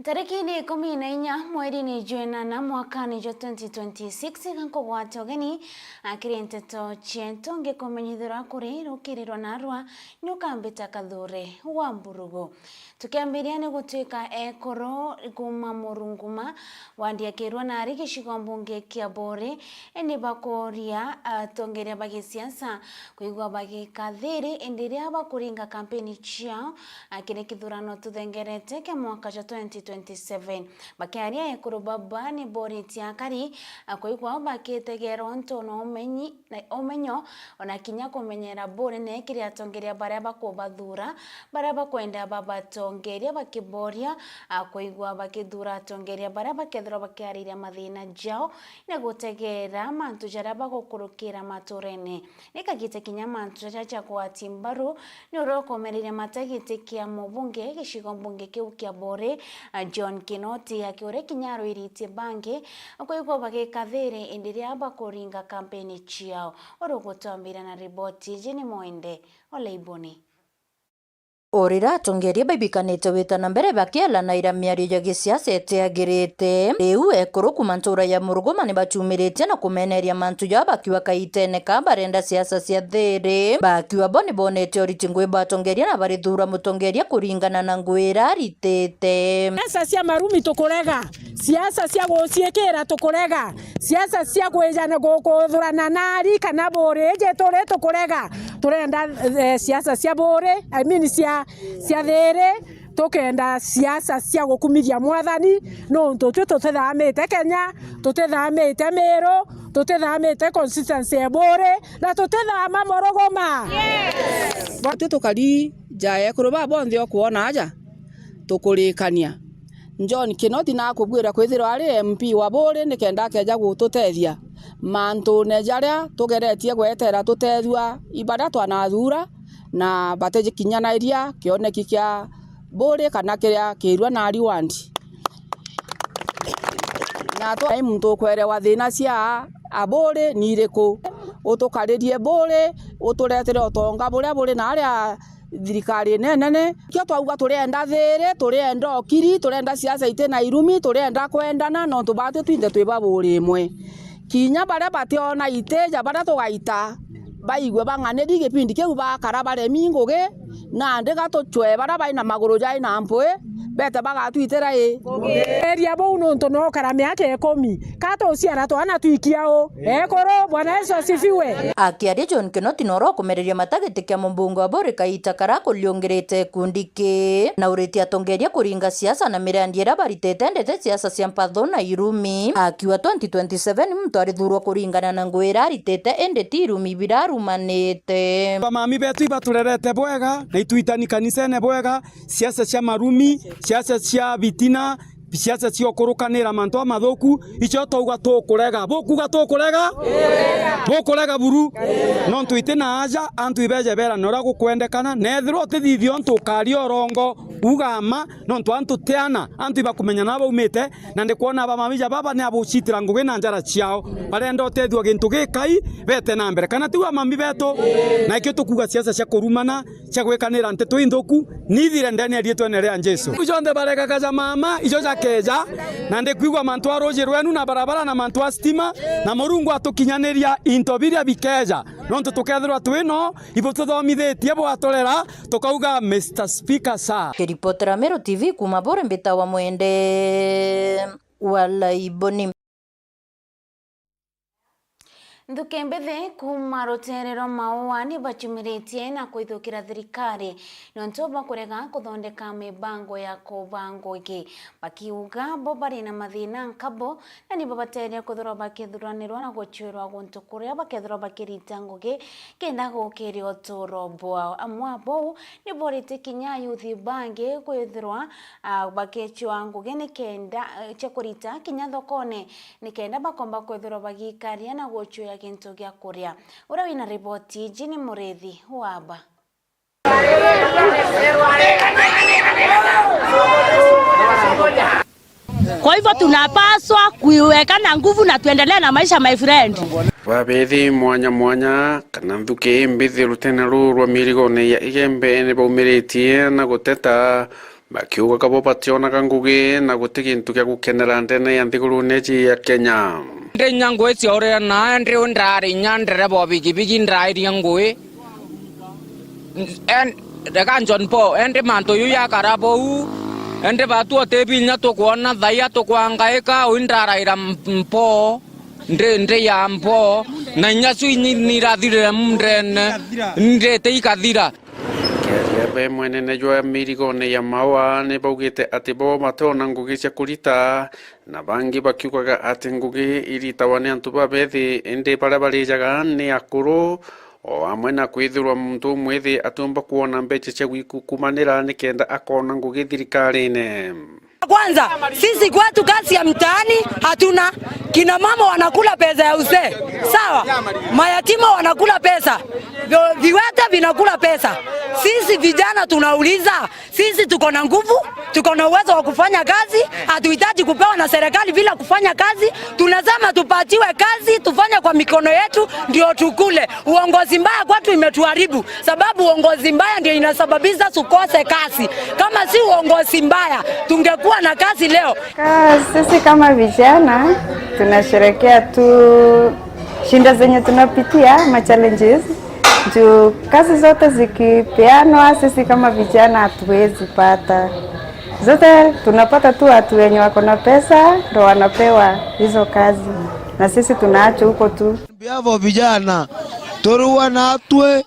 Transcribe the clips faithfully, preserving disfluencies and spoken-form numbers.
Ntariki ni ikumi na inya mweri ni jwa inana mwakani jwa twenty twenty-six, gankugwata ugeni akiri nteto cietu ngikumenyithirwa kuri rukirirwa narwa nyukambita Kathure wa Mburugu. Tukiambiria ni gutwika ekuru kuma Murunguma wandiakirwa nari gicigo mbunge kia Buri, indi bakuria atongeria ba gisiasa kwigua bagika thiri indi riria bakuringa kampeni ciao, a, kiri kithurano tuthengerete kia mwaka jwa twenty twenty-seven. Bakiaria ekuru baba ni boritie akari, a, kwigua bakitegera untu na umenyi, na umenyo, ona kinya kumenyera bunene kiri atongeria baria bakubathura, baria bakwenda babatongeria, bakiboria, a, kwigua bakithura atongeria baria bakethirwa bakiariria mathina jao na gutegera mantu jaria bagukurukira maturene. Ni kagita kinya mantu jaria ja kugwati mbaru ni uria ukomereria mata giti kia mubunge gicigo mbunge kiu kia Buri, a, John Kinoti, akiuria kinya arwiritie bangi kwigua bagika thiri indi riria bakuringa kampeni ciao. Uri ugutwambira na riboti iji ni Mwende Olaiboni. O riria atongeria baibikanite wita na mbere bakielanaira miario ya gisiasa itiagirite, riu ekuru kuma ntura ya Muruguma ni bachumiritie na kumeneria mantu jao bakiuga kaitene ka barenda siasa cia thiri. Bakiuga bo ni bonete uriti ngui bwa atongeria na barithura mutongeria kuringana na ngui iria aritite. Siasa cia marumi tukurega, siasa cia guciikira tukurega, siasa cia kwijana gu-, kuthurana nari kana Buri iji turi tukurega. Turenda, eh, siasa cia Buri, I mean cia, cia thiri, tukenda siasa cia gukumithia Mwathani, nontu twi tutithamite Kenya, tutithamite Miru, tutithamite constituency ya Buri, na tutithama Muruguma. Yes. Twi tukari nja ya ekuru baa bonthe ukwona aja, tukurikania. John Kinoti nakubwira kwithirwa ari M P wa Buri nikenda akeja gututethia mantune jaria tugeretie gwetera tutethua i baria twanathura na batikinyanairia kioneki kia Buri kana kiria kirua na reward. Na twa-, ai muntu ukwerewa thina cia a Buri ni iriku, utukaririe Buri, uturetere utonga buria buri na aria thirikari inenene. Kio twauga turienda thiri, turienda ukiri, turienda siasa iti na irumi, turienda kwendana, nontu batwi twinthe twi ba Buri imwe. Kinya baria bationa itija, baria tugaita, baigue bang'aniri gipindi kiu, bakara baremi ngugi, nandi gatucwe baria bai na maguru jai na mpwi, bete bagatwitira i. Eria buu nontu nokara miaka ikumi. Ka tuciara twana twikia u? Ekuru, Bwana Yesu asifiwe. Akiaria John Kinoti noro kumereria mata giti kia mubunge wa Buri kaita kara kuriungirite gikundi ki, na uritie atongeria kuringa siasa na mirandi iria baritite ndete siasa cia mpatho na irumi. Akiuga twenty twenty-seven muntu arithurwa kuringana na ngui iria aritite indi ti irumi birarumanite. Bamami betu ibaturerete bwega na itwitani kanisene bwega, siasa cia marumi, siasa cia bitina, siasa cia ukurukanira mantu amathuku, icio twauga tukurega. Bukuga tukurega? Bukurega buru? Nontu iti na aja, antu ibeje berane uria gukwendekana, na ethirwa utithithia untu ukaria urongo, uga mma, nontu antu ti ana, antu ibakumenya na baumite, na ndikwona bamami ja baba ni abucitira ngugi na njara ciao, barenda utethua gintu gikai, bete na mbere. Kana tiu amami betu? Na ikio tukuga siasa cia kurumana, cia gwikanira nteto inthuku, nithire ndene ya riitwene ria Jesu. Iu jonthe baregaga ja mama, ijo jakeja, na ndikwigua mantu a ruuji rwenu na barabara na mantu a stima, na Murungu atukinyaniria into biria bikeja. Nontu tukethirwa twi no, ibututhomithitie bwaturera, tukauga, Mister Speaker, sir. Kiripotera Meru T V kuma Buri mbitawa Mwende wa Laiboni. Nthuki mbithi kuma ruteere rwa Maua ni bachumiritie na kwithukira thirikari nontu bwa kurega kuthondeka mibango ya kuba ngugi, bakiuga bo bari na mathina nkabo na ni babateria kwithirwa bakithuranirwa na gucwirwa guntu kuria bakethirwa bakirita ngugi kenda gukiria uturo bwao. Amwe a bou ni boritie kinya ayuthi bangi kwithirwa, ah, bakecua ngugi nikenda, eh, cia kurita kinya thokone nikenda bakomba kwithirwa bagikaria na gucuya gintu gia kuria. Uria wina riboti iji ni Murithi Waba. Kwa hivyo tunapaswa kuiweka na nguvu na tuendelee na maisha, my friend. Babethi mwanya mwanya kana nthuki mbithi rutene ruu rwa mirigone ya Igembe ni baumiritie na guteta Bakiugaga bo bationaga ngugi na guti gintu gia gukenera ndene ya nthigurune iji ya Kenya. Ndi inya ngugi ciaurira na ndi u ndari inya ndereba o bigibigi ndairie ngugi. En-, reka John Paul, endi mantu yu yakara bou, endi batu oti binya tukwona thaia tukwangaika, ui ndaraira m-, mpoo, ndi, ndi ya mpoo, na inya cio inyi nirathirire mundene, ndite ikathira. Kiaria be mwenene jwa mirigone ya Maua ni baugite ati bo batona ngugi cia kurita, na bangi bakiugaga ati ngugi iritawa ni antu babethi, indi baria barijaga ni akuru, o amwe na kwithirwa muntu umwithi atiumba kwona mbeca cia gwikukumanira nikenda akona ngugi thirikarine. Kwanza, sisi kwetu kazi ya mtaani hatuna. Kina mama wanakula pesa ya uzee, sawa? Mayatima wanakula pesa, vi-, viwete vinakula pesa. Sisi vijana tunauliza, sisi tuko na nguvu, tuko na uwezo wa kufanya kazi, hatuhitaji kupewa na serikali bila kufanya kazi. Tunasema tupatiwe kazi, tufanye kwa mikono yetu ndio tukule. Uongozi mbaya kwetu imetuharibu, sababu uongozi mbaya ndio inasababisha tukose kazi. Kama si uongozi mbaya, tungekuwa na kazi leo. Ka-, sisi kama vijana tunasherekea tu shinda zenye tunapitia, ma challenges. Juu kazi zote zikipeanwa, sisi kama vijana hatuwezi pata. Zote tunapata tu watu wenye wako na pesa ndo wanapewa hizo kazi, na sisi tunaachwa huko tu. On behalf of vijana, turua natwe,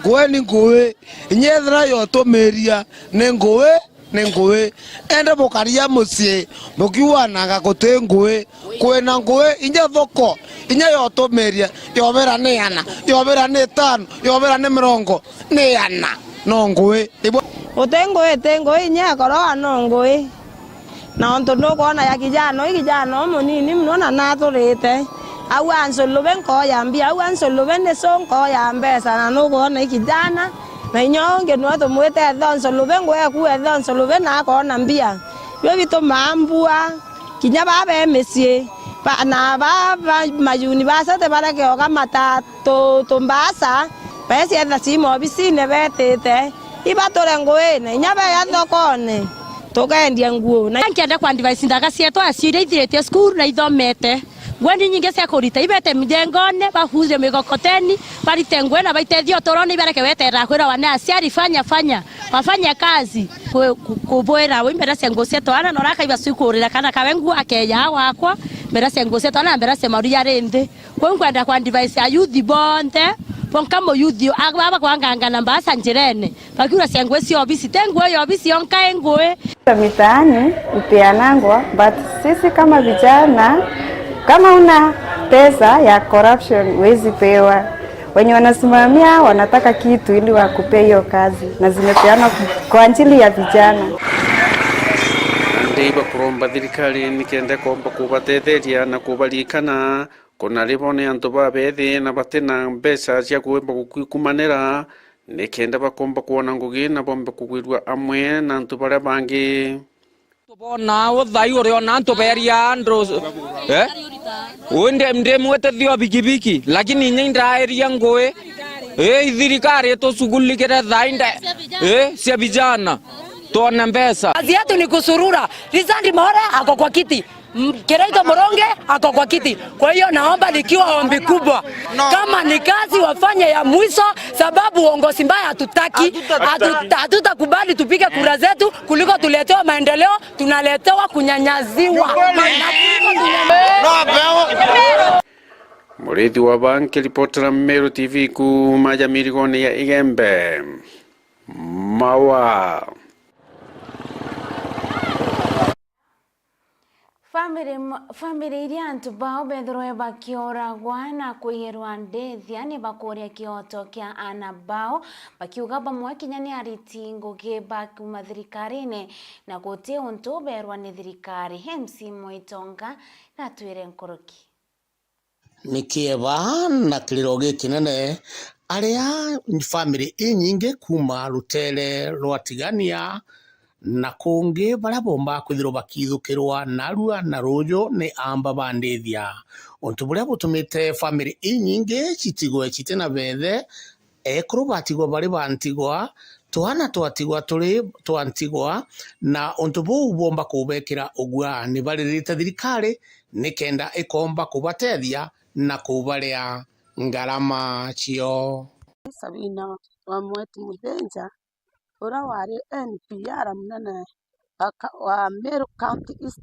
kweni ngugi, inya ethira yotumiria ni ngugi, ni ngugi. Ende bukaria mucii, bukiugananga guti ngugi. Kwina ngugi inya thoko, inya yotumiria, yobera ni ana, yobera ni itano, yobera ni mirongo, ni ana, no ngugi. Ibo- Guti ngugi, ti ngugi, inya ekoroa no ngugi. Na untu nukwona ya kijana uu, kijana umunini muno na naturite. Au ansulube nkoya mbia, au ansulube ni so nkoya mbeca, na nukwona i kijana, na inya ungi nwe tumwite ethe unsulube, ngugi eku ethe unsulube na akona mbia. Bio bitumaa mbua. Kinya baa be micii, ba-, na baa ba mayunivasiti bareke oga mata tu-, tumbaca, beecietha cii maobisine beetite, ibature nguine, inya beeja thokone, tukeendia nguo. Na nkienda kwa advice ndaga cietu acio iria ithiritie cukuru na ithomete, nguo ni nyingi cia kurita, ibete mijengone, bakuthire migokoteni, barite nguo na baitethie uturone, ibareke weterera kwiragwa ni aciari, fanya, fanya. Wafanya kazi ku-, ku-, kubwira wi mbere cia nguo cia twana, na urakaiba cukurira kana kawe nguo akeja wakwa, mbere cia nguo cia twana, mbere cia maru jari nthi. Kwou nkwenda kwa advice ya youth bonthe, bonka mu youth aba bakwangangana mbaca njirene, bakiura cia nguo cia obisi, ti nguo ya obisi yonka i nguo. Mitaani upeanangwa, but sisi kama vijana, kama una pesa ya corruption, huwezi pewa. Wenye wanasimamia wanataka kitu ili wakupee hiyo kazi, na zimepeanwa kwa ajili ya vijana. Nandi bakuromba thirikari nikenda komba kubatetheria na kubaririkana, kuna ri bo ni antu babethi na bati na mbeca cia kuumba gukumanira, nikenda bakomba kwona ngugi na bombe kugwirua amwe na antu baria bangi. Tubona uthai uriona antu beria andu, eh? Uyu ndi, ndi mwitithia o bikibiki, lakini inya indaeria ngui, eh, ithirikari itushughulikire thainde, eh, cia vijana, tuone mbeca. Kazi yetu ni kusurura. Richard Maore ako kwa kiti. M-, Kiraitu Muronge ako kwa kiti. Kwa hiyo naomba nikiwa ombi kubwa, kama ni kazi wafanye ya mwisho, sababu uongozi mbaya hatutaki. Hatuta-, hatutakubali tupige kura zetu kuliko tuletewe maendeleo, tunaletewa kunyanyaziwa. Murithi wa Banki, ripotera Meru T V kuuma ja mirigone ya Igembe. Mawa. Family m-, family iria antu bao bethirwe bakioragwa na kwiyirwa ndithia ni bakuria kioto kia ana bao, bakiuga bamwe kinya ni ariti ngugi ba kuuma thirikarine na guti untu berwa ni thirikari. M C Mwitonga natwire nkuruki. Ni kieba na kiriro gikinene aria family inyingi kuuma rutere rwa Tigania na kungi baria boombaga kwithirwa bakiithukirwa narua na ruuju ni aamba ba ndithia. Untu buria butumite family inyingi citigwe citi na beethe, ekuru batigwa bari ba ntigwa, Twana twatigwa turi twa ntigwa, na untu buu bwomba kubekira ugua. Ni baririte thirikari nikenda ikomba kubatethia na kubaria ngarama cio. Sabina wa Mweti Muthinja, uria wari N P R munene wa ka-, wa Meru County East,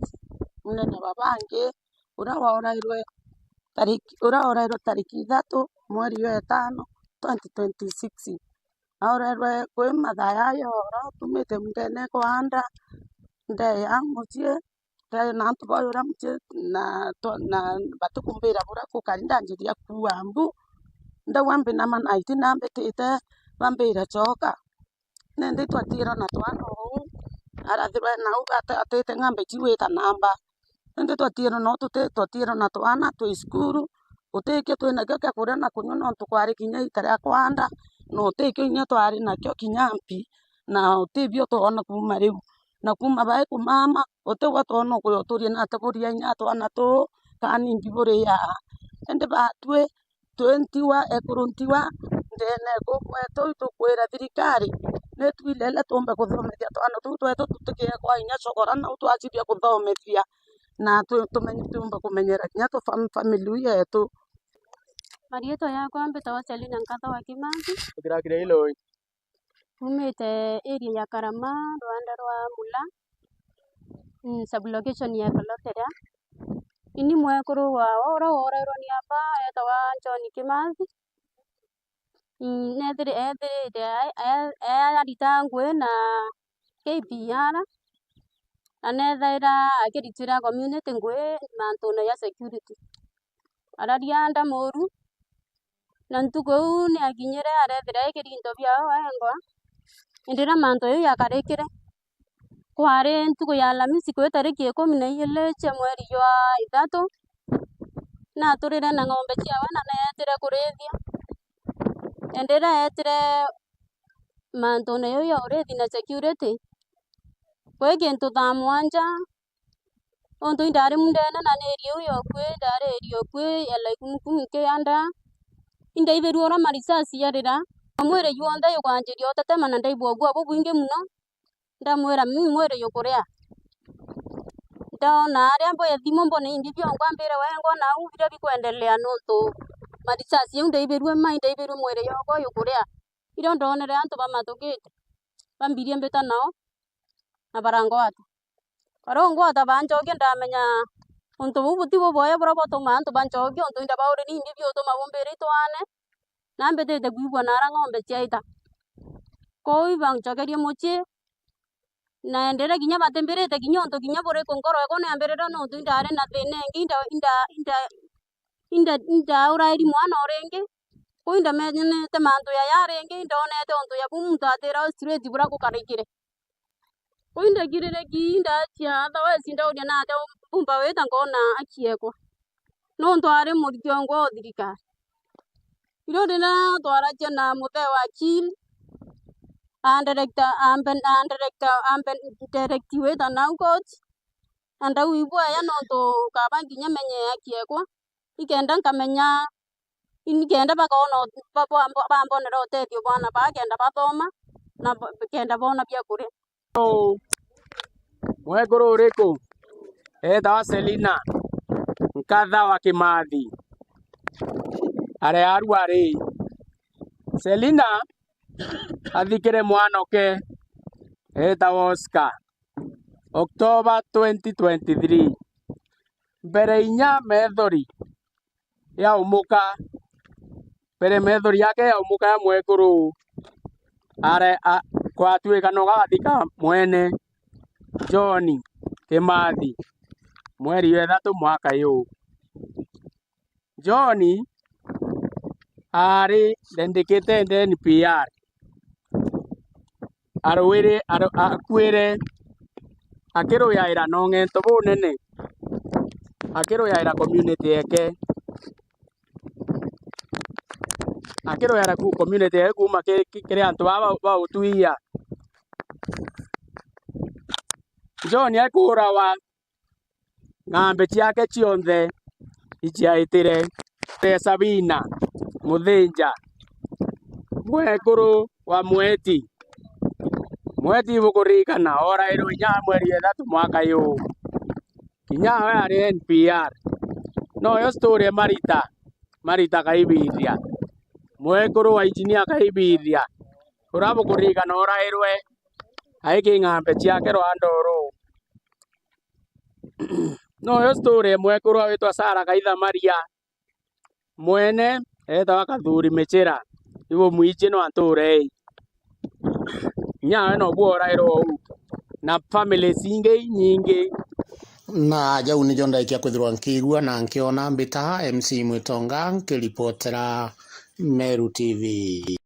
munene wa bangi, uria waurairwe tariki, uria waurairwe tariki ithatu mweri wa itano twenty twenty-six. Aurairwe kwi mathaa ya yoro, tumite ndene kwa nda, ndeya mucii, ndari na antu ba uria mucii, na twa-, na batikumbira buria kukari, ndanjiria kuua mbu. Ndauga mbinama na iti na mbitite, bambira coka. Nandi twatiirwa na twana uu, arathirwe nau ata-, atite ng'ombe cigwita namba. Nandi twatiirwa no tuti-, twatiirwa na twana twi cukuru, gutikio twinakio kia kuria na kunyua, nontu kwari kinya ita ria kwanda, na utikio kinya twari nakio kinya mpi, na utibio twona kuuma riu. Na kuuma bai kumama, utigwa twona ukuya uturia nate buria inya twana tuu, kana nimbi buriaa. Indi batwi, twi ntigwa, ekuru ntigwa, ndene guku gwetu, itukwira thirikari nitwire iria tuumbe kuthomethia twana tuu twetu, tutikie kwa inya cogora nau twacibia kuthomethia, na tu-, tumenye, tuumbe kumenyera kinya tu fam-, family iu yetu. Mariitwa yakwa mbitagwa Selina Nkatha wa Kimanthi. Ukirakire ilo ii. Umite area ya Karama, rwanda rwa Mula, mm, sub location ya Kolokeria. Ini mwekuru wa, wa uria worairwe ni amba eetagwa John Kimathi. Mm, neethiri-, eethirite a-, a-, a-, arita ngui na K P R, na neethaira akiritira community ngui mantune ya security. Araria ndamuru, na ntuku iu ni akinyire areethira ekiri into biao engwa, indi riria mantu jau jakarikire, kwari ntuku ya Alamisi kwi tariki ikumi na iiri cia mweri jwa ithatu, na aturire na ng'ombe ciawe na neetire kuriithia. Indi riria eetire mantune jau ja uriithi na security, kwi kintu thaa mwanja, nontu indari mundene na ni area iu yokui, indari area yokui ya Laikumukumu ki ya nda. Indaibirue uria marisasi jarira, na mwiri jwonthe jukwanjiria utetema na ndaigua ugua bubwingi mono. Ndamwira, "Mimi mwiri jukuria." Ndoona aria mbwethimwe mbone imbi bionkwa, mbire, "Wengwa nau biria bikwendelea?" Nontu marisasi jau ndaibirue ma, indaibirue mwiri jwakwa jukuria. Irio ndoonere antu bamatukite, bambirie mbita nao, na barangwata. Barongwata bancokia, ndamenya untu buu buti buboya buria bwatuma antu bancokia, untu indabaurire ni imbi biutuma bumbira itwaane, na mbitite kwigua naara ng'ombe ciaita. Kwou ibancokerie mucii, na endeere kinya batimbirite kinya untu kinya buriku nkoro ekwa niambirire, nontu indaari na thiina ingi, inda-, inda-, inda-, inda-, indaurairi mwana o ringi. Kwou indamenyete mantu jaja ringi, indoonete untu ja buu muntu atiira straight buria gukarikire. Kwou indakirire ki, ndacia otherwise ndauria naatia mbumba wita nkoona aki ekwa. Nontu aari muriti wengwa o thirikari. Irio riria twaragia na muthee wa Chill, andirector, ambe-, andirector, ambe-, direct wita nau court, na ndauigua eya nontu kaba nginya menye aki ekwa, ikenda nkamenya, ikenda bakoona, ba-, ba-, ba-, bambonera utethio bwana baa kenda bathoma, na ba-, kenda boona bia kuria. Mwekuru uriku? Eetawa Selina Nkatha wa Kimathi. Arearua ri? Selina athikire mwanoke eetawa Oscar, October twenty twenty-three. Mbere inya methori ya umuka, mbere methori yake ya umuka ya mwekuru, are-, a-, kwatuika noga athika mwene John Kimathi, mweri wa ithatu mwaka yuu. John aari ndendikite nde N P R. Arwire, ar-, akuire akiruyaira na ung'ento bunene, akiruyaira community yake, akiruyaira ku-, community yake kuuma ki-, ki-, kiri antu baa ba, ba utuia. John akuurawa, ng'ambe ciake cionthe iciaitire. Sabina Muthinja, mwekuru wa Mweti, Mweti ibukuririkana, orairwe inya mweri ithatu mwaka yuu. Kinya we ari N P R. Noyo story e Marita. Marita Kaibithia. Mwekuru wa injinia Kaibithia. Uria bukuririkana orairwe ai king'ambe ciake rwanda uru. Noyo story e mwekuru witwa Sarah Kaithamaria. Mwene eetawa Kathuri Michira, ibumwichie no antuure ii. Nyawe nobu orairwe uu, na families ingi inyingi. Na jau nijo ndaikia kwithirwa nkiigua na nkiona mbita M C Mwitonga nkiripotera Meru T V.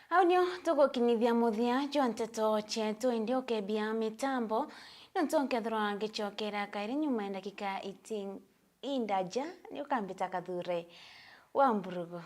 Au nio tugukinyithia muthia jwa nteto cietu, indi ukebia mitambo, nontu nkethirwa ngicokera kairi nyuma ya ndakika itingi indaja, ni ukambita Kathure wa Mburugu.